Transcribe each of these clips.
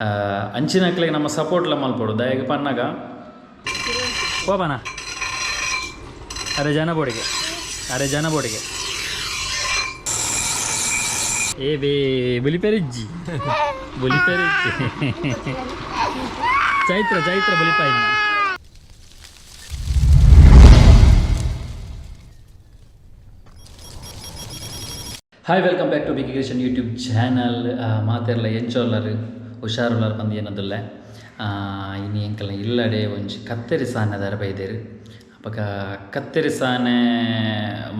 ಅಂಚಿನಕ್ಲೆಗ್ ನಮ್ಮ ಸಪೋರ್ಟ್ಲ ಮಲ್ಪೊಡು ದಾಯೆಗ್ ಪನ್ನಗ ಪೋಪನ ಅರೆ ಜನ ಬೋಡಿಗೆ ಅರೆ ಜನ ಬೋಡಿಗೆ ಏ ಬೇ ಬುಲಿಪೆರಿಜ್ಜಿ ಬುಲಿಪೆರಿಜ್ಜಿ Chaitra Chaitra ಬುಲಿಪಾಯಿನ. Hi, welcome back to big creation YouTube channel. ಮಾತೆರ್ಲ ಎಂಚೋಲ್ಲರು? ಹುಷಾರುಲ್ಲಾರ್ ಪಂದ್ ಏನದುಲ್ಲೆ. ಇನಿ ಎಂಕಲ್ನ ಇಲ್ಲಡೆ ಒಂಜಿ ಕತ್ತೆರಿ ಸಾನೆದಾರ ಬೈದೆರ್. ಅಪಗ ಕತ್ತೆರಿ ಸಾನೆ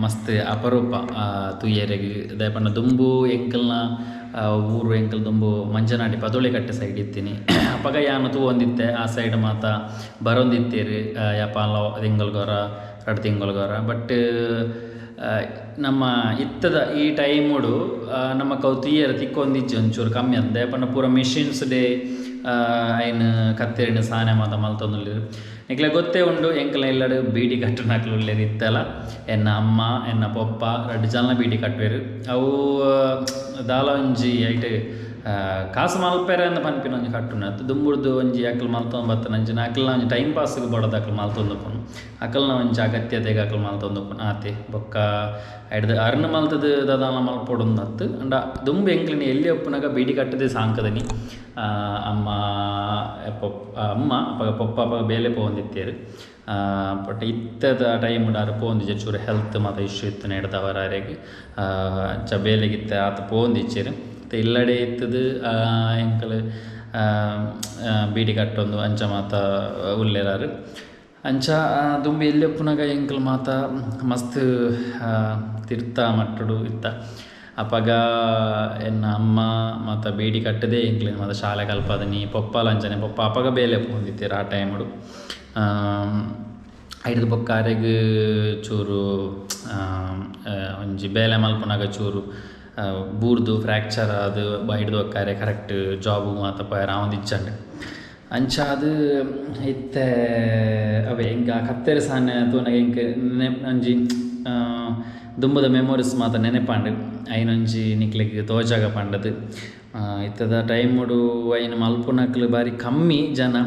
ಮಸ್ತ್ ಅಪರೂಪ ತೂಯೆರೆಗ್. ದಾಯೆ ಪಂಡ ದುಂಬು ಎಂಕಲ್ನ ಊರು ಎಂಕಲ್ ದುಂಬು ಮಂಜನಾಡಿ ಪದೊಳಿಕಟ್ಟೆ ಸೈಡ್ ಇತ್ತಿನಿ. ಅಪಗ ಯಾನ್ ತೂವೊಂದಿತ್ತೆ, ಆ ಸೈಡ್ ಮಾತ ಬರೊಂದಿತ್ತೆರ್ ಯಾಪಾಲ ತಿಂಗೊಲ್ಗೊರ ರಡ್ಡ್ ತಿಂಗೊಲ್ಗೊರ. ಬಟ್ ನಮ್ಮ ಇತ್ತದ ಈ ಟೈಮುಡು ನಮಕ್ ಅವು ತೂಯೆರೆ ತಿಕ್ಕೊಂದಿಜ್ಜಿ, ಒಂಚೂರು ಕಮ್ಮಿ ಆತ್ಂಡ್. ದಾಯೆ ಪಂಡ ಪೂರ ಮಿಷಿನ್ಸ್ ಡೇ ಐನ್ ಕತ್ತೆರಿನ ಸಾನೆ ಮಾತ ಮಲ್ತೊಂದುಲ್ಲೆರ್. ನಿಕ್ಲೆ ಗೊತ್ತೇ ಉಂಡು, ಎಂಕಲ್ನ ಇಲ್ಲಡ್ ಬೀಡಿ ಕಟ್ಟುನಕ್ಲು ಉಲ್ಲೆರ್ ಇತ್ತಲ. ಎನ್ನ ಅಮ್ಮ ಎನ್ನ ಪೊಪ್ಪ ರಡ್ಡ್ ಜನಲ ಬೀಡಿ ಕಟ್ಟುವೆರ್. ಅವು ದಾಲ ಒಂಜಿ ಐಟ್ ಕಾಸು ಮಲ್ಪೆರೆ ಅಂದ್ ಪನ್ಪಿನ ಒಂಜಿ ಕಟ್ಟುನ ಅತ್ತ್. ದುಂಬುರ್ದು ಒಂಜಿ ಅಕ್ಲು ಮಲ್ತೊಂದು ಬತ್ತಿನಂಚಿನ ಅಕ್ಲ್ನ ಒಂಜಿ ಟೈಮ್ ಪಾಸ್ಗ್ ಬೋಡಾದ್ ಅಕ್ಲು ಮಲ್ತೊಂದುಪ್ಪುನು. ಅಕಲ್ನ ಒಂಜಿ ಅಗತ್ಯತೆಗ್ ಅಕ್ಲು ಮಲ್ತೊಂದುಪ್ಪುನು ಆತೆ. ಬೊಕ್ಕ ಐಡ್ದ್ ಅರ್ನ್ ಮಲ್ತ್ದ್ ದಾದಾಲ ಮಲ್ಪೊಡುಂದತ್ತ್. ಆಂಡ ದುಂಬು ಎಂಕ್ಲೆನ ಎಲ್ಯ ಉಪ್ಪುನಗ ಬೀಡಿ ಕಟ್ಟುದೇ ಸಾಂಕದನಿ. ಅಮ್ಮ ಪೊಪ್ಪ ಅಮ್ಮ ಅಪಗ ಪೊಪ್ಪ ಅಪಗ ಬೇಲೆ ಪೋವೊಂದಿತ್ತೆರ್. ಬಟ್ ಇತ್ತೆದ ಟೈಮ್ಡ್ ಆರ್ ಪೋವೊಂದಿಜ್ಜೆರ್. ಚೂರು ಹೆಲ್ತ್ ಮಾತ ಇಶ್ಯೂ ಇತ್ತಿನೆಡ್ದಾವರ ಅರೆಗ್ ಅಂಚ ಬೇಲೆಗಿತ್ತೆ ಆತ್ ಪೋವೊಂದಿಜ್ಜೆರ್. ಇತ್ತೆ ಇಲ್ಲಡೆ ಇತ್ತುದು ಎಂಕುಲು ಬೀಡಿ ಕಟ್ಟೊಂದು ಅಂಚ ಮಾತ ಉಲ್ಲೆರ್. ಅಂಚ ದುಂಬು ಎಲ್ಯ ಉಪ್ಪುನಗ ಎಂಕುಲು ಮಾತ ಮಸ್ತ್ ತಿರ್ತ ಮಟ್ಟುಡು ಇತ್ತ. ಅಪಗ ಎನ್ನ ಅಮ್ಮ ಮಾತ ಬೀಡಿ ಕಟ್ಟುದೇ ಎಂಕ್ಲೆನ್ ಮಾತ ಶಾಲೆ ಕಲ್ಪದಿನಿ. ಪೊಪ್ಪಲ ಅಂಚನೆ, ಪೊಪ್ಪ ಅಪಗ ಬೇಲೆ ಪೋವೊಂದಿತ್ತೆರ್ ಆ ಟೈಮುಡು. ಐಡ್ದ್ ಬೊಕ್ಕ ಅರೆಗ್ ಚೂರು ಒಂಜಿ ಬೇಲೆ ಮಲ್ಪುನಗ ಚೂರು ಬೂರ್ದು ಫ್ರ್ಯಾಕ್ಚರ್ ಆದ್ ಐಡ್ದ್ ಬೊಕ್ಕ ಅರೆ ಕರೆಕ್ಟ್ ಜಾಬ್ ಮಾತ ಪೋಯೆರೆ ಆವೊಂದಿಜ್ಜಂಡ್. ಅಂಚಾದ್ ಇತ್ತೆ ಅವೇ ಎಂಕ್ ಆ ಕತ್ತೆರಿ ಸಾನೆ ತೂನಗ ಎಂಕ್ ಒಂಜಿ ದುಂಬುದ ಮೆಮೊರೀಸ್ ಮಾತ ನೆನೆಪಾಂಡ್. ಐನೊಂಜಿ ನಿಕ್ಲೆಗ್ ತೋಜಾಗ ಪಂಡದು. ಇತ್ತದ ಟೈಮುಡು ಐನ್ ಮಲ್ಪುನಕ್ಲು ಬಾರಿ ಕಮ್ಮಿ ಜನ.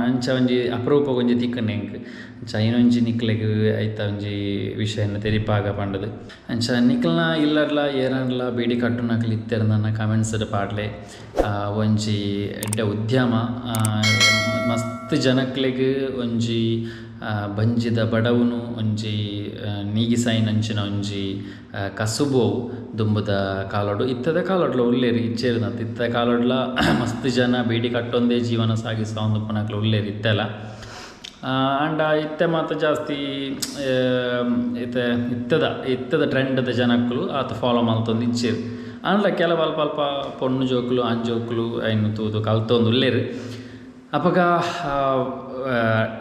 ಅಂಚ ಒಂಜಿ ಅಪರೂಪಗ್ ಒಂಜಿ ತಿಕ್ಕುಂಡು ಎಂಕ್. ಅಂಚ ಐನೊಂಜಿ ನಿಕ್ಲೆಗ್ ಐತ ಒಂಜಿ ವಿಷಯನ್ ತೆರಿಪಾಗ ಪಂಡದು. ಅಂಚ ನಿಕ್ಲ್ನ ಇಲ್ಲಡ್ಲ ಏರಾಂಡ್ಲ ಬೀಡಿ ಕಟ್ಟುನಕ್ಲು ಇತ್ತೆರ್ ನನ್ನ ಕಮೆಂಟ್ಸ್ ಪಾಡ್ಲೆ. ಒಂಜಿ ಎಡ್ಡೆ ಉದ್ಯಮ, ಮಸ್ತ್ ಜನಕ್ಲೆಗ್ ಒಂಜಿ ಬಂಜಿದ ಬಡವುನು ಒಂಜಿ ನೀಗಿಸಾಯಿನಂಚಿನ ಒಂಜಿ ಕಸುಬು ದುಂಬುದ ಕಾಲೊಡು. ಇತ್ತದ ಕಾಲೊಡ್ಲ ಉಲ್ಲೆರ್, ಇಜ್ಜೆರ್. ಇತ್ತ ಕಾಲೊಡ್ಲ ಮಸ್ತ್ ಜನ ಬೀಡಿ ಕಟ್ಟೊಂದೇ ಜೀವನ ಸಾಗಿಸಾವೊಂದುಪ್ಪುನಕ್ಲು ಉಲ್ಲೆರ್ ಇತ್ತೆಲ. ಆಂಡ ಇತ್ತೆ ಮಾತ ಜಾಸ್ತಿ ಇತ್ತೆ ಇತ್ತದ ಇತ್ತದ ಟ್ರೆಂಡ್ದ ಜನಕ್ಕುಲು ಆತ್ ಫಾಲೋ ಮಲ್ತೊಂದು ಇಜ್ಜೆರ್. ಆಂಡಲ ಕೆಲವು ಅಲ್ಪ ಅಲ್ಪ ಪೊಣ್ಣು ಜೋಕುಲು ಆಣ್ ಜೋಕುಲು ಐನ್ ತೂದು ಕಲ್ತೊಂದು ಉಲ್ಲೆರ್. ಅಪಗ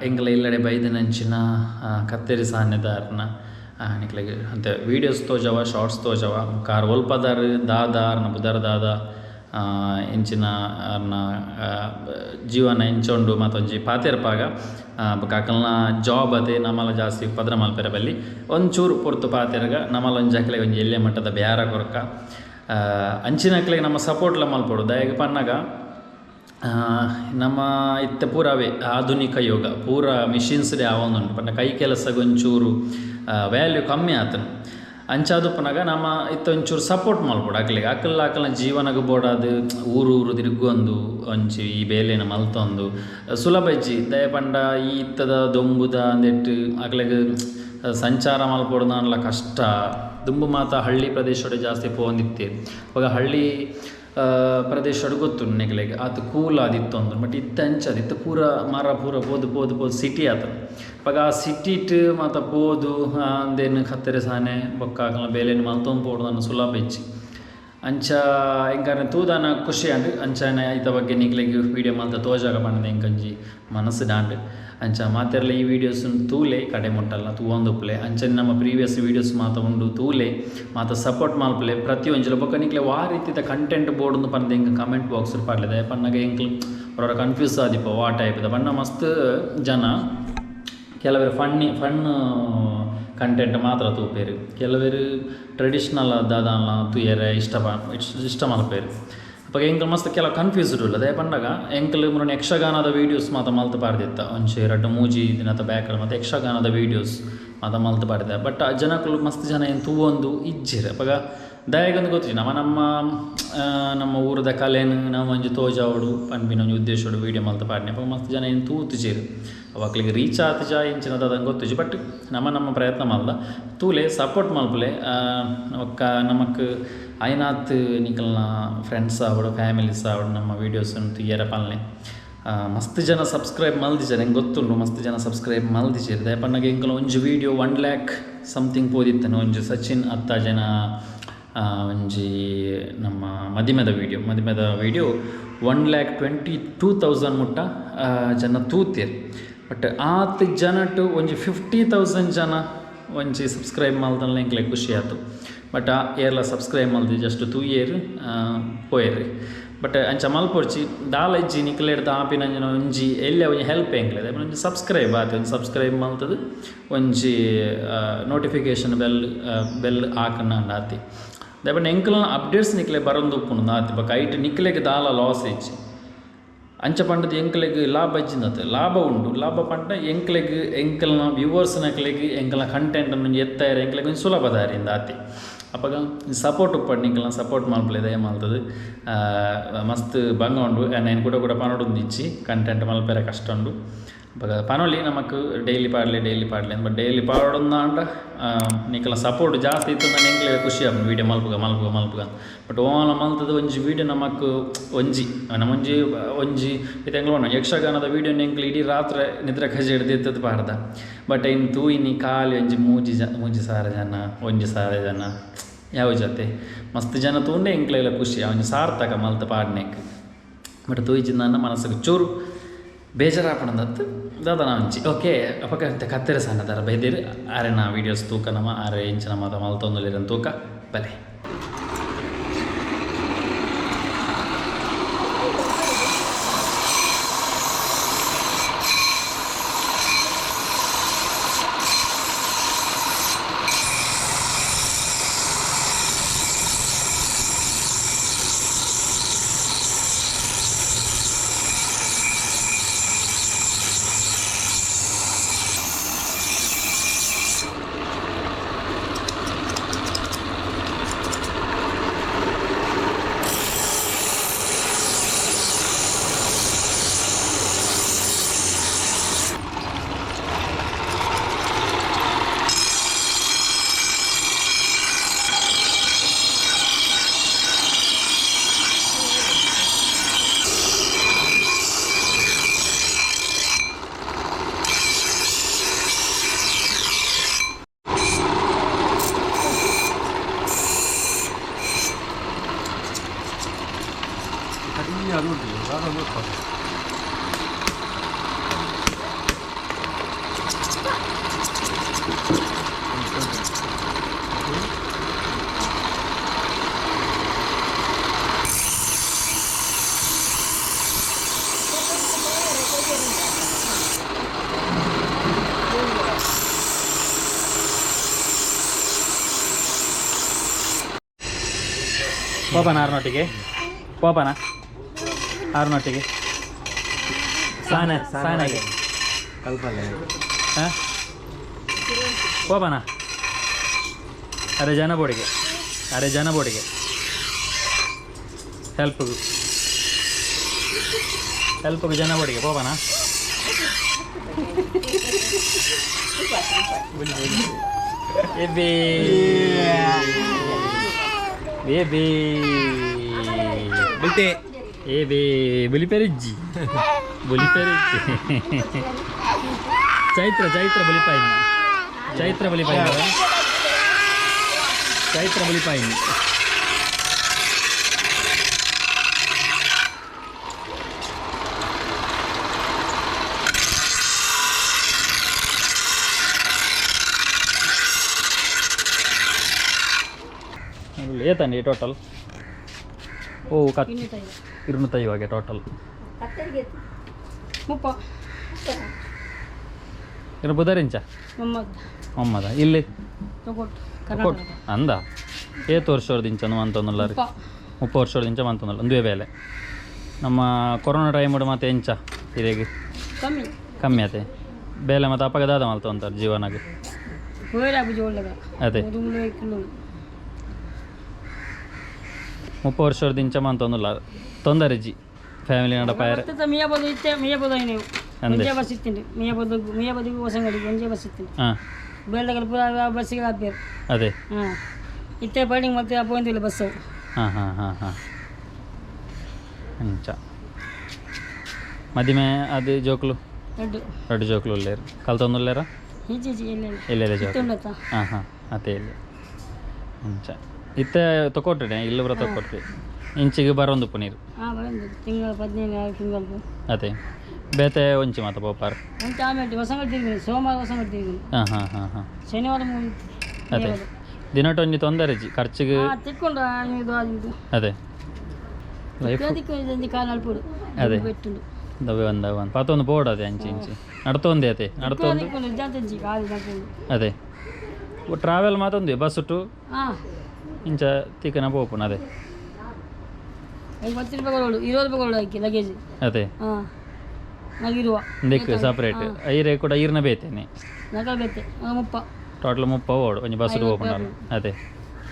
ಎಂಕಲ್ನ ಇಲ್ಲಡೆ ಬೈದಿನಂಚಿನ ಕತ್ತೆರಿ ಸಾನೆದಾರ್ನ ನಿಕ್ಲೆಗ್ ಅಂತೆ ವೀಡಿಯೋಸ್ ತೋಜವ, ಶಾರ್ಟ್ಸ್ ತೋಜವ. ಕಾರ್ ಒಲ್ಪದಾರ್ ದಾದ ಅರ್ನ ಪುದರ್ ದಾದ ಎಂಚಿನ ಅರ್ನ ಜೀವನ ಎಂಚ ಉಂಡು ಮಾತ ಒಂಜಿ ಪಾತೆರ್ಪಾಗ. ಬೊಕ ಅಕಲ್ನ ಜಾಬ್ ಅತೆ ನಮಲ ಜಾಸ್ತಿ ಪದ್ರ ಮಲ್ಪೆರೆ ಬಲ್ಲಿ. ಒಂಚೂರು ಪೊರ್ತು ಪಾತೆರ್ಗ ನಮಲ ಒಂಜಿ ಅಕ್ಲೆಗ್ ಒಂಜಿ ಎಲ್ಯ ಮಟ್ಟದ ಬ್ಯಾರ ಕೊರ್ಕ. ಅಂಚಿನಕ್ಲೆಗ್ ನಮ್ಮ ಸಪೋರ್ಟ್ಲ ಮಲ್ಪೊಡು. ದಾಯೆಗ್ ಪನ್ನಗ ನಮ್ಮ ಇತ್ತೆ ಪೂರವೇ ಆಧುನಿಕ ಯೋಗ ಪೂರ ಮಿಷಿನ್ಸ್ ಆವೊಂದುಂಡು. ಪಂಡ ಕೈ ಕೆಲಸಗ್ ಒಂಚೂರು ವ್ಯಾಲ್ಯೂ ಕಮ್ಮಿ ಆತುಂಡು. ಅಂಚಾದುಪ್ಪುನಗ ನಮ್ಮ ಇತ್ತೆ ಒಂಚೂರು ಸಪೋರ್ಟ್ ಮಲ್ಪೊಡು ಅಕ್ಲೆಗ್. ಅಕಲ್ನ ಅಕಲ್ನ ಜೀವನಗ್ ಬೋಡಾದ್ ಊರು ಊರು ತಿರುಗೊಂದು ಒಂಜಿ ಈ ಬೇಲೆನ್ ಮಲ್ತೊಂದು ಸುಲಭ ಇಜ್ಜಿ. ದಾಯೆ ಪಂಡ ಈ ಇತ್ತದ ದೊಂಬುದ ಅಂದೆಟ್ ಅಕ್ಲೆಗ್ ಸಂಚಾರ ಮಲ್ಪೊಡುಂದಾಂಡಲ ಕಷ್ಟ. ದುಂಬು ಮಾತ ಹಳ್ಳಿ ಪ್ರದೇಶಡ್ ಜಾಸ್ತಿ ಪೋವೊಂದಿತ್ತೆರ್. ಅಪಗ ಹಳ್ಳಿ ಪ್ರದೇಶಡ್ ಗೊತ್ತುಂಡು ನಿಕ್ಲೆಗ್ ಆತ್ ಕೂಲ್ ಆದಿತ್ತೊಂದು. ಬಟ್ ಇತ್ತೆ ಅಂಚ ಇತ್ತೆ ಪೂರ ಮರ ಪೂರ ಪೋದು ಪೋದು ಪೋದು ಸಿಟಿ ಆತುಂಡು. ಅಪಗ ಆ ಸಿಟಿಟ್ ಮಾತ ಪೋದು ಅಂದೆನ್ ಕತ್ತೆರಿ ಸಾನೆ ಬೊಕ್ಕ ಅಕಲ್ನ ಬೇಲೆನ್ ಮಲ್ತೊಂದು ಪೋಡುಂದಾಂಡ ಸುಲಭ ಇಜ್ಜಿ. ಅಂಚ ಎಂಕನೆ ತೂದಾನ ಖುಷಿ ಆಂಡ್. ಅಂಚನೆ ಐತ ಬಗ್ಗೆ ನಿಕ್ಲೆಗ್ ವೀಡಿಯೋ ಮಲ್ತ ತೋಜಾಗ ಪಂಡ ಎಂಕೊಂಜಿ ಮನಸ್ಸು ಡಾಂಡ್. ಅಂಚ ಮಾತೆರ್ಲ ಈ ವೀಡಿಯೋಸ್ ತೂಲೆ ಕಡೆ ಮುಟ್ಟಲ್ಲ ತೂವೊಂದುಪ್ಪುಲೆ. ಅಂಚನೆ ನಮ್ಮ ಪ್ರೀವಿಯಸ್ ವೀಡಿಯೋಸ್ ಮಾತ ಉಂಡು ತೂಲೆ, ಮಾತ ಸಪೋರ್ಟ್ ಮಲ್ಪುಲೆ ಪ್ರತಿಯೊಂಜಿಲ. ಬೊಕ್ಕ ನಿಕ್ಲೆ ವಾ ರೀತಿದ ಕಂಟೆಂಟ್ ಬೋಡುಂದು ಪಂದ್ ಎಂಕ್ ಕಮೆಂಟ್ ಬಾಕ್ಸ್ ಪಾಡ್ಲೆ. ದಾಯೆ ಪನ್ನಗ ಎಂಕ್ಲು ಒರೊರ ಕನ್ಫ್ಯೂಸ್ ಆದಿಪ್ಪ ವಾ ಟೈಪ್ ದ ಪಂಡ. ಮಸ್ತ್ ಜನ ಕೆಲವೆರ್ ಫನ್ನಿ ಫನ್ ಕಂಟೆಂಟ್ ಮಾತ್ರ ತೂಪೆರ್, ಕೆಲವೆರ್ ಟ್ರೆಡಿಷನಲ್ ದಾದಾನ್ಲ ತೂಯೆರೆ ಇಷ್ಟ ಇಷ್ಟ ಮಲ್ಪೆರ್. ಅಪಗ ಎಂಕಲ್ ಮಸ್ತ್ ಕೆಲವು ಕನ್ಫ್ಯೂಸ್ಡ್ ಉಲ್ಲ ದಾಯೆ ಪಂಡಗ ಎಂಕಲ್ ಮುರಣ ಯಕ್ಷಗಾನದ ವೀಡಿಯೋಸ್ ಮಾತ ಮಲ್ತ್ ಪಾಡ್ದಿತ್ತ ಒಂಜಿ ರಡ್ಡ್ ಮೂಜಿ ದಿನತ ಬ್ಯಾಕ್ ಮಾತ ಯಕ್ಷಗಾನದ ವೀಡಿಯೋಸ್ ಮಾತ ಮಲ್ತ್ ಪಾಡ್ದೆ ಬಟ್ ಆ ಜನಕುಲು ಮಸ್ತ್ ಜನ ಏನು ತೂವೊಂದು ಇಜ್ಜೆರ್ ಅಪಗ ದಾಯೆಗಂದ್ ಗೊತ್ತಿಜ್ಜಿ ನಮ ನಮ್ಮ ನಮ್ಮ ಊರದ ಕಲೆನ್ ನಮ ಒಂಜಿ ತೋಜಾವೊಡು ಪನ್ಪಿನ ಒಂಜಿ ಉದ್ದೇಶಡ್ ವೀಡಿಯೋ ಮಲ್ತ್ ಪಾಡ್ನೆ ಅಪಗ ಮಸ್ತ್ ಜನ ಏನು ತೂತುಜೆರ್ ಅವು ಅಕ್ಲೆಗ್ ರೀಚ್ ಆತುಜ ಇಂಚಿನ ದಾದ ಗೊತ್ತಿಜ್ಜಿ ಬಟ್ ನಮ ನಮ್ಮ ಪ್ರಯತ್ನ ಮಲ್ದ ತೂಲೆ ಸಪೋರ್ಟ್ ಮಲ್ಪುಲೆ ಬೊಕ್ಕ ನಮಕ್ ಆಯ್ನಾತ್ ನಿಕಲ್ನ ಫ್ರೆಂಡ್ಸ್ ಆವಡ್ ಫ್ಯಾಮಿಲೀಸ್ ಆವಡ್ ನಮ್ಮ ವೀಡಿಯೋಸ್ ತೂಯೆರೆ ಪನ್ಲೆ ಮಸ್ತ್ ಜನ ಸಬ್ಸ್ಕ್ರೈಬ್ ಮಲ್ದಿಜೆರ್ ಎಂಕ್ ಗೊತ್ತುಂಡು ಮಸ್ತ್ ಜನ ಸಬ್ಸ್ಕ್ರೈಬ್ ಮಲ್ದಿಜೆರ್ ದಾಯೆ ಪನ್ನಗ ಎಂಕಲ್ನ ಒಂಜಿ ವೀಡಿಯೋ 1 ಲ್ಯಾಕ್ ಸಮಥಿಂಗ್ ಪೋದಿತ್ತನೆ ಒಂಜಿ ಸಚಿನ್ ಅತ್ತಾಜನ ಒಂಜಿ ನಮ್ಮ ಮದಿಮೆದ ವೀಡಿಯೋ 1,22,000 ಮುಟ್ಟ ಜನ ತೂತೆರ್ ಬಟ್ ಆತ್ ಜನಟ್ ಒಂಜಿ 50,000 ಜನ ಒಂಜಿ ಸಬ್ಸ್ಕ್ರೈಬ್ ಮಲ್ತಂಡ ಎಂಕ್ಲೆಗ್ ಖುಷಿ ಆತು ಬಟ್ ಆ ಏರ್ಲ ಸಬ್ಸ್ಕ್ರೈಬ್ ಮಲ್ದಿ ಜಸ್ಟ್ ತೂಯೆರ್ ಪೋಯೆರ್ ಬಟ್ ಅಂಚ ಮಲ್ಪೊಡ್ಚಿ ದಾಲ ಇಜ್ಜಿ ನಿಕ್ಲೆಡ್ದ್ ಆಪಿನಂಚಿನ ಒಂಜಿ ಎಲ್ಯ ಒಂಜಿ ಹೆಲ್ಪ್ ಎಂಕ್ಲೆ ಒಂಜಿ ಸಬ್ಸ್ಕ್ರೈಬ್ ಆತೆ ಒಂಜಿ ಸಬ್ಸ್ಕ್ರೈಬ್ ಮಲ್ತುದು ಒಂಜಿ ನೋಟಿಫಿಕೇಷನ್ ಬೆಲ್ ಬೆಲ್ ಆಕನ ಆತಿ ದಾಯೆ ಪಂಡ ಎಂಕಲ್ನ ಅಪ್ಡೇಟ್ಸ್ ನಿಕ್ಲೆ ಬರೊಂದು ಉಪ್ಪುಂಡು ಆತಿ ಬೊಕ ಐಟ್ ನಿಕ್ಲೆಗ್ ದಾಲ ಲಾಸ್ ಇಜ್ಜಿ ಅಂಚ ಪಂಡದ್ ಎಂಕ್ಲೆಗ್ ಲಾಭ ಇಜ್ಜಿಂದತ್ ಲಾಭ ಉಂಡು ಲಾಭ ಪಂಡ ಎಂಕ್ಲೆಗ್ ಎಂಕಲ್ನ ವ್ಯೂವರ್ಸ್ ನಕ್ಲೆಗ್ ಎಂಕಲ್ನ ಕಂಟೆಂಟ್ ಒಂಜಿ ಎತ್ತಾಯೆರೆ ಎಂಕ್ಲೆಗ್ ಒಂಜಿ ಸುಲಭ ದಾರಿ ಆತಿ ಅಪಗ ಸಪೋರ್ಟ್ ಉಪ್ಪಡ್ ನಿಕಲ್ನ ಸಪೋರ್ಟ್ ಮಲ್ಪುಲೆ ದಯ ಮಲ್ತುದು ಮಸ್ತ್ ಬಂಗ ಉಂಡು ಆ್ಯಂಡ್ ಕುಡ ಕುಡ ಪನೊಡೊಂದು ಇಜ್ಜಿ ಕಂಟೆಂಟ್ ಮಲ್ಪೆರೆ ಕಷ್ಟ ಉಂಡು ಅಪಗ ಪನೊಲಿ ನಮಕ್ ಡೈಲಿ ಪಾಡ್ಲೆ ಡೈಲಿ ಪಾಡ್ಲೆ ಬಟ್ ಡೈಲಿ ಪಾಡೊಂದಾಂಡ ನಿಕಲ್ನ ಸಪೋರ್ಟ್ ಜಾಸ್ತಿ ಇತ್ತುಂಡ ಎಂಕ್ಲೆಗ್ ಖುಷಿ ಆಪುಂಡು ವೀಡಿಯೋ ಮಲ್ಪುಗ ಮಲ್ಪುಗ ಮಲ್ಪುಗ ಬಟ್ ಓಲ ಮಲ್ತುದು ಒಂಜಿ ವೀಡಿಯೋ ನಮಕ್ ಒಂಜಿ ನಮೊಂಜಿ ಒಂಜಿ ಇತ್ತೆ ಎಂಕ್ಲ ಪಂಡ ಯಕ್ಷಗಾನದ ವೀಡಿಯೋನ್ ಎಂಕ್ಲು ಇಡೀ ರಾತ್ರೆ ನಿದ್ರೆ ಕಜೆ ಹಿಡ್ದು ಪಾಡ್ದ ಬಟ್ ಐನ್ ತೂಯಿನಿ ಖಾಲಿ ಒಂಜಿ ಮೂಜಿ ಸಾವಿರ ಜನ 1,000 ಜನ ಯಾವ ಜೊತೆ ಮಸ್ತ್ ಜನ ತೂಂಡೆ ಎಂಕ್ಲೆಗ್ಲ ಖುಷಿ ಒಂಜಿ ಸಾರ್ಥಕ ಮಲ್ತ್ ಪಾಡ್ನೆಕ್ ಬಟ್ ತೂಯಿಜಿಂದಾಂಡ ಮನಸ್ಸುಗ್ ಚೂರು ಬೇಜಾರಾಪುಂಡಂದತ್ತು ದಾದನ ಒಂಜಿ ಓಕೆ ಅಪಗ ಕತ್ತೆರೆ ಸಣ್ಣದಾರ ಬೈದೆರ್ ಆರೆನ ವೀಡಿಯೋಸ್ ತೂಕ ನಮ ಆರೆ ಇಂಚಿನ ಮಾತ ಮಲ್ತೊಂದುಲ್ಲೆರ್ ತೂಕ ಬಲೆ. ಪೋಪನ ಆರ್ನೊಟ್ಟಿಗೆ ಪೋಪನ ಆರ್ನೊಟ್ಟಿಗೆ ಸಾನ ಸಾನಾಗೆ ಹಾಂ ಪೋಪನ ಅರೆ ಜನ ಬೋಡಿಗೆ ಅರೆ ಜನ ಬೋಡಿಗೆ ಹೆಲ್ಪ್ಗು ಹೆಲ್ಪ್ಗು ಜನ ಬೋಡಿಗೆ ಪೋಪನ ಎಬ್ಬಿ ಬೇಬಿ ಬುಲ್ತೆ ಏ ಬೇ ಬುಲಿಪೆರಿಜ್ಜಿ ಬುಲಿಪೆರಿಜ್ಜಿ ಚೈತ್ರ ಚೈತ್ರ ಬಲಿಪಾಯಿನಿ ಚೈತ್ರ ಬಲಿಪಾಯಿನಿ ಚೈತ್ರ ಬಲಿಪಾಯಿನಿ ಏತಂಡಿ ಟೋಟಲ್? ಓ ಕತ್ 250 ಟೋಟಲ್. ಇನ್ನು ಬುಧರಿಂಚ ಮೊಮ್ಮದ ಇಲ್ಲಿ ಅಂದ ಏತ್ ವರ್ಷ ಇಂಚ ಅಂತೊಂದುಲ್ಲಾರು? 30 ವರ್ಷದ ಇಂಚ ಮಂತೊಂದುಲ್ಲ ಒಂದುವೇ ಬೇಲೆ ನಮ್ಮ ಕೊರೋನಾ ಟೈಮ್ ಮತ್ತೆ ಎಂಚ ಇರೆಗ್ ಕಮ್ಮಿ ಕಮ್ಮಿ ಆತೆ ಬೇಲೆ ಮತ್ತು ಅಪ್ಪಗೆ ದಾದ ಮಲ್ತೊಂತಾರೆ ಜೀವನಗೆ ಅದೇ 30 ವರ್ಷದ ಇಂಚ ಮಂತೊಂದುಲ್ಲ ತೊಂದರೆ ಜಿ ಫ್ಯಾಮಿಲಿ ನಡಪಾಯರೆ ಅಂದೆ ಬಸ್ ಇತ್ತಿಂಡು ಮಿಯಾಬದು ಹೊಸಂಗಡಿ ಒಂಜೇ ಬಸ್ ಇತ್ತಿಂಡು ಹಾಂ ಬೇಲ್ದಗಲ್ ಪೂರ ಬಸ್ಸಿಗೆ ಹಾಕ್ಬೇರು ಅದೇ ಹಾಂ ಇತ್ತೆ ಪೈಂಡಿಂಗ್ ಮತ್ತೆ ಪೋಯಿಂದಿಲ್ಲ ಬಸ್ಸು ಹಾಂ ಹಾಂ ಹಾಂ ಹಾಂ ಅಂಚ ಮದಿಮೆ ಅದು ಜೋಕ್ಲು ರಡ್ಡು ರಡ್ಡು ಜೋಕ್ಲು ಉಲ್ಲೇರು ಕಲ್ತೊಂದುಲ್ಲೇರಾ ಈಚೆ ಈಚೆ ಇಲ್ಲ ಇಲ್ಲ ಇಲ್ಲ ಜೋಕ್ಲು ಉಂಡತ್ತ ಹಾಂ ಹಾಂ ಅದೇ ಇಲ್ಲಿ ಅಂಚ ಇತ್ತೆ ತಕೊಟ್ರಿ ಇಲ್ಲ ಬರ ತಕೊಟ್ರಿ ಇಂಚಿಗೆ ಬರೋಂದು ಪುನೀರು ಹಾಂ ಬರಂದು ತಿಂಗಳು 15 ತಿಂಗಳು ಅದೇ ಬೇತೆ ಒಂಚಿ ಮಾತ ಪೋಪಾರ್ ಒಂಚೆ ಆಮೇಲೆ ಹೊಸಂಗಡಿ ತಿರುಗಿ ಸೋಮವಾರ ಹೊಸಂಗಡಿ ತಿರುಗಿ ಹಾಂ ಹಾಂ ಹಾಂ ಹಾಂ ಶನಿವಾರ ಅದೇ ದಿನಟೊಂಜಿ ಒಂಜಿ ತೊಂದರೆ ಜಿ ಖರ್ಚಿಗೆ ಹಾಂ ತಿಕ್ಕೊಂಡು ಇದು ಅದು ಅದೇ ಲೈಫ್ ದಿಕ್ಕು ಕಾಲು ನಡ್ಪುಡು ಅದೇ. ಬೆಟ್ಟುಂಡು ದವೆ ಒಂದು ಒಂದು ಪಾತೊಂದು ಬೋರ್ಡ್ ಅದೇ ಅಂಚಿ ಇಂಚಿ ನಡ್ತೊಂದೇ ಅದೇ ನಡ್ತೊಂದು ದಿಕ್ಕೊಂಡು ಜಾತಂಜಿ ಕಾಲು ಜಾತಂಜಿ ಅದೇ ಟ್ರಾವೆಲ್ ಮಾತೊಂದು ಬಸ್ ಟು ಹಾಂ ಇಂಚ ತಿಕ್ಕನ ಪೋಪುನ ಅದೇ 50 ರೂಪಾಯಿ ಕೊಡೋಡು 20 ರೂಪಾಯಿ ಕೊಡೋಡು ಅದಕ್ಕೆ ಲಗೇಜ್ ಅದೇ ಹಾಂ ನಾಗಿರುವ ದಿಕ್ಕು ಸಪ್ರೇಟ್ ಐರೆ ಕೂಡ ಈರ್ನ ಬೇತೇನೆ ನಕಲ್ ಬೇತೆ 30 ಟೋಟಲ್ 30 ಓಡು ಒಂಜಿ ಬಸ್ ಪೋಪುಂಡಲ್ಲ ಅದೇ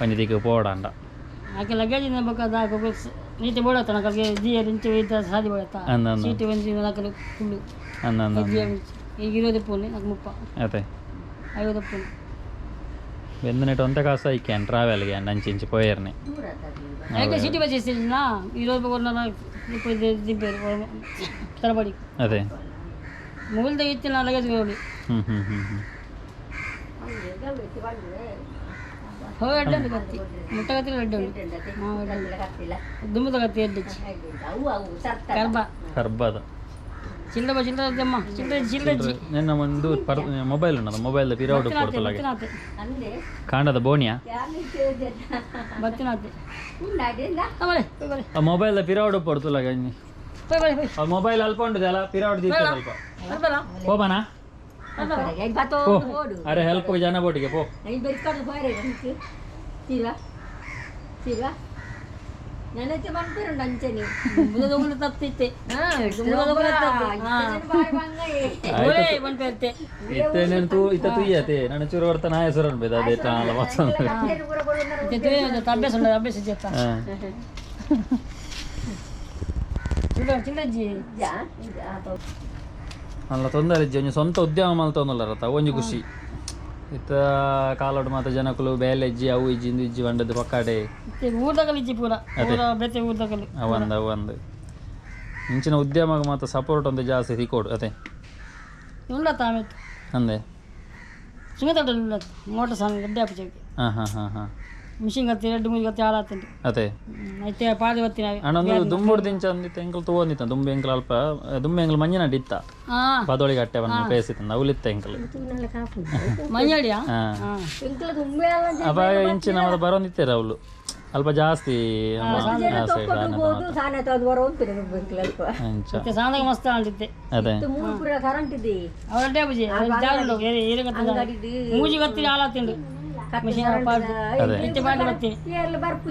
ಒಂಜಿ ದಿಕ್ಕು ಪೋಡಾಂಡ ಆಕೆ ಲಗೇಜ್ ಬೇಕಾದ ನೀತೆ ಬೋಡತ್ತ ನಕಲ್ಗೆ ಜಿ ಇಂಚು ಇದ್ದ ಸಾದಿ ಬೋಡತ್ತ ಅಂದ ಅಂದ ಸೀಟು ಒಂಜಿ ನಕಲು ಫುಲ್ಲು ಅಂದ ಅಂದ ಜಿ ಈಗ 20 ಪೂನೆ ನಾಲ್ಕು 30 ಅದೇ 50 ಪೂನೆ ಬೆಂದನೆಟ್ ಒಂತೆ ಕಾಸು ಐಕ್ಯಾನ್ ಟ್ರಾವೆಲ್ಗೆ ಅಂಚಿ ಇಂಚಿ ಪೋಯರ್ನೆ ಯಾಕೆ ಸಿಟಿ ಬಸ್ ಇಸ್ತಿಲ್ಲ 20 ರೂಪಾಯಿ ಕೊಟ್ಟು ದಿಂಪೇರು ತರಬಡಿ ಅದೇ ಮುಗಿಲ್ದ ಇತ್ತಿಲ್ಲ ಲಗೇಜ್ ಕೊಡಿ ಹ್ಞೂ ಹ್ಞೂ ಹ್ಞೂ ಹ್ಞೂ ಹೋ ಎಡ್ಡು ಕತ್ತಿ ಮುಟ್ಟ ಕತ್ತಿ ಎಡ್ಡು ದುಮ್ಮದ ಕತ್ತಿ ಎಡ್ಡು ಕರ್ಬ ಕರ್ಬದ ಚಿಲ್ಲರೆ ಬಾ ಚಿಲ್ಲರೆ ಅಮ್ಮ ಚಿಲ್ಲರೆ ಚಿಲ್ಲರೆ ನಿನ್ನ ಒಂದು ಪರ್ ಮೊಬೈಲ್ ಉಂಟದ ಮೊಬೈಲ್ ಪಿರೌಡ್ ಕೊಡ್ತಲಾಗೆ ಬತ್ತಿನಾತೆ ಕಾಂಡದ ಬೋನಿಯಾ ಬತ್ತಿನಾತೆ ಬರೆ ಬರೆ ಆ ಮೊಬೈಲ್ ಪಿರೌಡ್ ಪೊಡ್ತುಲಾಗ ಹೋಯ್ ಬರೆ ಹೋಯ್ ಆ ಮೊಬೈಲ್ ಅಲ್ಪ ಉಂಟು ಪಿರೌಡ್ ದೀಪ ಅಲ್ಪ ಬರ್ಬಲ್ಲ ಹೋಬನಾ ಪೋ ಅರೆ ಹೆಲ್ಪ್ ಜನ ಬೋಟಿಗೆ ಪೋ ಇತ್ತೆ నేను ತೂ ಇತ್ತ ತುಯ್ಯತೆ ನಾನು ಚೂರು ಬರ್ತ ನಾಯ ಸುರ ಅನ್ಬೇಕು ಅದೇ ಟಾಲ ಅಭ್ಯಾಸ ಉಂಟು ಅಭ್ಯಾಸ చేస్తా ಚಿಲ್ಲರೆ ಅಲ್ಲ ತೊಂದರೆ ಇಜ್ಜಿ ಒಂಜಿ ಸ್ವಂತ ಉದ್ಯಮ ಮಲ್ತೊಂದುಲ್ಲ ಒಂಜಿ ಖುಷಿ ಇತ್ತ ಕಾಲೋಡು ಮಾತ ಜನಕುಲು ಬೇಲೆ ಇಜ್ಜಿ ಅವು ಇಜ್ಜಿ ಇಂದು ಇಜ್ಜಿ ಬಂಡದ್ದು ಪಕ್ಕಾಡೆ ಊರ್ದಗಲು ಇಜ್ಜಿ ಪೂರ ಊರ ಬೇತೆ ಊರ್ದಗಲು ಅವಂದು ಅವಂದು ಇಂಚಿನ ಉದ್ಯಮಕ್ಕೆ ಮಾತ್ರ ಸಪೋರ್ಟ್ ಒಂದು ಜಾಸ್ತಿ ಸಿಕ್ಕೋಡು ಅದೇ ಉಳ್ಳತ್ತ ಆಮೇಲೆ ಅಂದೆ ಸುಂಗತೋಟ ಉಳ್ಳತ್ತ ಮೋಟರ್ ಸಾಂಗ್ ಗಡ್ಡೆ ಹಾಕಿ ಹಾಂ ಹಾಂ ಹಾಂ ಹಾಂ ಮಿಷಿನ್ ಕತ್ತಿ ಎರಡು ಮೂರು ಕತ್ತಿ ಹಾಳಾತುಂಟು ಅದೇ అయితే ಪಾದ ಬತ್ತಿನ ಅಣ್ಣೊಂದು ದುಂಬುಡು ದಿಂಚ ಅಂದಿತ್ತು ಎಂಕಲ್ ತೂವೊಂದಿತ್ತ ದುಂಬು ಎಂಕಲ್ ಅಲ್ಪ ದುಂಬು ಎಂಕಲ್ ಮಂಜಿನಡ್ ಇತ್ತ ಪದೊಳಿಗೆ ಅಟ್ಟೆ ಬಂದು ಪ್ಲೇಸ್ ಇತ್ತ ಅವಲಿತ್ತ ಎಂಕಲ್ ಮಂಜಾಡಿಯಾ ಹಾಂ ಅಪ್ಪ ಇಂಚಿನ ಮತ್ತೆ ಬರೋಂದಿತ್ತೀರ ಅವಳು ಅಲ್ಪ ಜಾಸ್ತಿ ಅಂಚ ಮತ್ತೆ ಸಾಂದಾಗ ಮಸ್ತ್ ಅಂಟಿತ್ತೆ ಅದೇ ಅವರಡ್ಡೆ ಬುಜಿ ಜಾರುಂಡು ಏರು ಕತ್ತಿ ಮೂಜಿ ಕತ್ತಿ ಹಾಳಾತಿಂಡು ಮಿಷಿನ್ ಪಾದ ಇತ್ತೆ ಪಾದ ಬತ್ತೀನಿ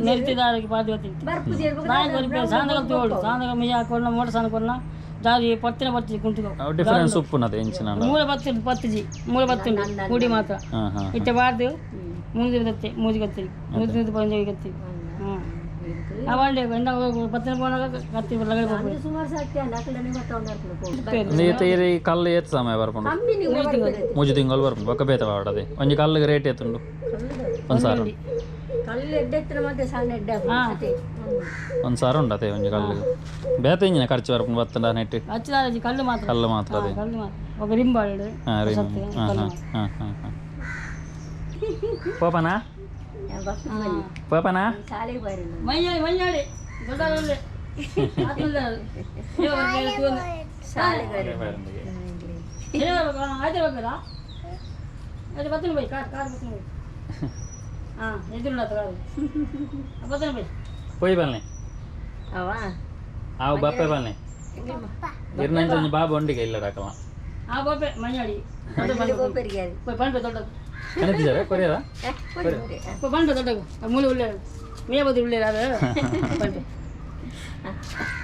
ನೆರ್ತಿದಾರಕ್ಕೆ ಪಾದ ಬತ್ತೀನಿ ನಾಯಿ ಕೊರಿಪೆ ಸಾಂದಾಗ ತೋಡು ಸಾಂದಾಗ ಮಿಷ ಕೊನ್ನ ಮೋಟರ್ ಸಾನ ಕೊನ್ನ ಜಾರಿ ಪತ್ತಿನ ಪತ್ತಿ ಕುಂಟು ಡಿಫರೆನ್ಸ್ ಉಪ್ಪುನದೆ ಇಂಚಿನ ಮೂಲ ಪತ್ತಿ ಪತ್ತಿಜಿ ಮೂಲ ಪತ್ತುಂಡು ಕೂಡಿ ಮಾತ್ರ ಹಾಂ ಹಾಂ ಇತ್ತೆ ಬಾರ್ದು ಮುಂದೆ ಕತ್ತಿ ಮೂಜಿ ಕತ್ತಿ ಮೂಜಿ ಪಂಜಿ ಕತ್ತಿ ಹ್ಞೂ ಅವಂಡೆ ಪತ್ತಿನ ಪೋನಾಗ ಕತ್ತಿ ಲಗಡೆ ಈತ ಈ ಕಲ್ಲು ಏತ್ ಸಮಯ ಬರ್ಪುಂಡು ಮೂಜಿ ತಿಂಗಳು ಬರ್ಪುಂಡು ಬೊಕ್ಕ ಬೇತ ಬಾಡದೆ ಒಂಜಿ ಕಲ್ಲಿಗೆ ರೇಟ್ ಏತುಂಡು ಒಂದು ಸಾವಿರ ಒಂದು ಸಾವಿರ ಉಂಡು ಅದೇ ಒಂಜಿ ಕಲ್ಲಿಗೆ ಬೇತ ಇಂಜಿನ ಖರ್ಚು ಬರ್ಪುಂಡು ಬತ್ತಂಡ ನೆಟ್ ಕಲ್ಲು ಮಾತ್ರ ಕಲ್ಲು ಮಾತ್ರ ಅದೇ ಕಲ್ಲು ಮಾತ್ರ ఒక ರಿಂಬಾಳು ಹಾಂ ರೀ ಹಾಂ ಹಾಂ ಹಾಂ ಹಾಂ ಹಾಂ ಪೋಪನಾ ಪೋಪನಾ ಮಂಜಾಡಿ ಮಂಜಾಡಿ ದೊಡ್ಡ ಆಯ್ತು ಬೇಡ ಅದು ಬತ್ತಿನ ಬೈ ಕಾರ್ ಕಾರ್ ಬತ್ತಿನ ಬೈ ಹಾಂ ಎದುರುಲ್ಲ ಕಾರು ಬತ್ತಿನ ಬೈ ಪೋಯ್ ಬನ್ನಿ ಆವು ಬಪ್ಪೆ ಬನ್ನಿ ಇರ್ನಂಚ ಒಂಜಿ ಬಾಬು ಒಂಡಿಗೆ ಇಲ್ಲ ಡಾಕಲ ಆ ಬಾಪೆ ಮಂಜಾಡಿ ಪೋಯ್ ಪಂಪೆ ದೊಡ್ಡ ಕನೆತ್ತಿದ್ದಾರೆ ಕೊರಿಯರ ಪೋಯ್ ಪಂಪೆ ದೊಡ್ಡ ಮೂಲೆ ಉಳ್ಳೆ ಮೇ ಬದು ಉಳ್ಳೇರು ಅದು ಪಲ್ಪೆ.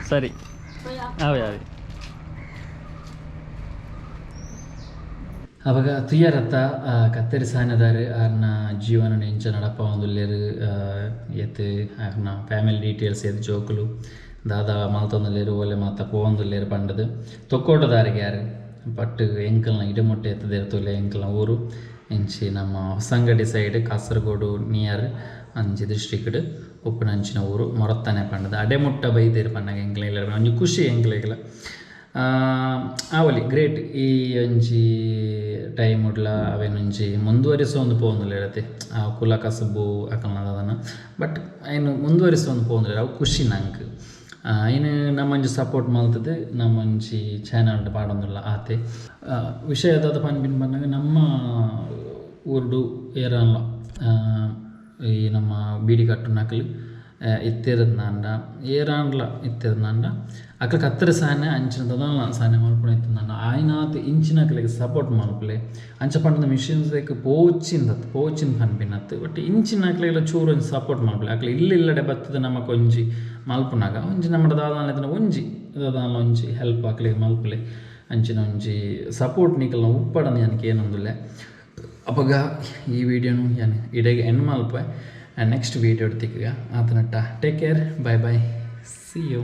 ಸರಿ, ಅವೇ ಅವೇ. ಅವಾಗ ತುಯ್ಯರತ್ತ ಕತ್ತರಿ ಸಾನದಾರ್ ಆರ್ನ ಜೀವನ ಎಂಚ ನಡಪ ಒಂದುಲ್ಲೇರು, ಏತ್ ಆರ್ನ ಫ್ಯಾಮಿಲಿ ಡೀಟೇಲ್ಸ್, ಏತ್ ಜೋಕುಲು, ದಾದ ಮಲ್ತೊಂದುಲ್ಲೇರು, ಓಲೆ ಮಾತ ಪೋವೊಂದುಲ್ಲೇರು ಪಂಡದು ತೊಕ್ಕೋಟದಾರಿಗೆ ಯಾರು ಬಟ್ ಎಂಕಲ್ನ ಇಡಮೊಟ್ಟೆ ಎತ್ತದೇರು ತುಲೆ. ಎಂಕಲ್ನ ಊರು ಎಂಚಿ ನಮ್ಮ ಹೊಸಂಗಡಿ ಸೈಡ್, ಕಾಸರಗೋಡು ನಿಯರ್ ಅಂಚಿ ಡಿಸ್ಟ್ರಿಕ್ಟ್ ಉಪ್ಪುನಂಚಿನ ಊರು ಮೊರತ್ತಾನೆ ಪಂಡದು. ಅಡೆಮುಟ್ಟ ಬೈದೇರು ಪನ್ನಗ ಎಂಕ್ಲ ಒಂಜಿ ಖುಷಿ ಎಂಕ್ಲೆಗ್ಲ ಆವಲಿ. ಗ್ರೇಟ್. ಈ ಒಂಜಿ ಟೈಮ್ ಉಡ್ಲ ಅವೇನೊಂಜಿ ಮುಂದುವರಿಸೊಂದು ಪೋವೊಂದುಲ್ಲೆರ್ ಆ ಕುಲ ಕಸುಬು ಅಕಲ್ನ ದಾದನ. ಬಟ್ ಐನ್ ಮುಂದುವರಿಸೊಂದು ಪೋವೊಂದುಲ್ಲೆರ್, ಅವು ಖುಷಿ ನಂಕ್. ಐನ್ ನಮ್ಮೊಂಜಿ ಸಪೋರ್ಟ್ ಮಲ್ತುದು ನಮ್ಮೊಂಜಿ ಚಾನಲ್ ಪಾಡೊಂದುಲ್ಲ ಆತೆ. ವಿಷಯ ದಾದ ಪನ್ಪಿನ ಪನ್ನಗ, ನಮ್ಮ ಊರುಡು ಏರಾನ್ಲ ಈ ನಮ್ಮ ಬೀಡಿ ಕಟ್ಟುನಕುಲು ಇತ್ತೆರ್ಂದಾಂಡ, ಏರಾಂಡ್ಲ ಇತ್ತೆರ್ಂದಾಂಡ, ಅಕ್ಲ ಕತ್ತರಿ ಸಾನೆ ಅಂಚಿನ ದಾದಾನ್ಲ ಸಾನೆ ಮಲ್ಪುನ ಇತ್ತುಂದಾಂಡ ಆಯ್ನಾತ್ ಇಂಚಿನಕ್ಲೆಗ್ ಸಪೋರ್ಟ್ ಮಲ್ಪುಲೆ. ಅಂಚ ಪಂಡ ಮಿಷಿನ್ಸ್ ಪೋಚಿಂದತ್ ಪೋಚಿನ್ ಪನ್ಪಿನತ್, ಬಟ್ ಇಂಚಿನಕ್ಲೆಗ್ಲ ಚೂರು ಒಂಜಿ ಸಪೋರ್ಟ್ ಮಲ್ಪುಲೆ. ಅಕ್ಲೆ ಇಲ್ಲ್ ಇಲ್ಲಡೆ ಬತ್ತುದು ನಮಕ್ ಒಂಜಿ ಮಲ್ಪುನಗ ಒಂಜಿ ನಮ್ಮಡ ದಾದಾನ್ಲ ಇತ್ತ್ಂಡ ಒಂಜಿ ದಾದಾನ್ಲ ಒಂಜಿ ಹೆಲ್ಪ್ ಅಕ್ಲೆಗ್ ಮಲ್ಪುಲೆ. ಅಂಚಿನ ಒಂಜಿ ಸಪೋರ್ಟ್ ನಿಕಲ್ನ ಉಪ್ಪಡಂದ್ ಯಾನ್ ಕೇನೊಂದುಲ್ಲೆ. ಅಪಗ ಈ ವಿಡಿಯೋನು ಯಾನ್ ಇಡೆಗ್ ಎಂಡ್ ಮಲ್ಪುವೆ. ನೆಕ್ಸ್ಟ್ ವೀಡಿಯೋ ತಿಕ್ಕುಗ, ಆತನಟ್ಟ take care, bye bye, see you.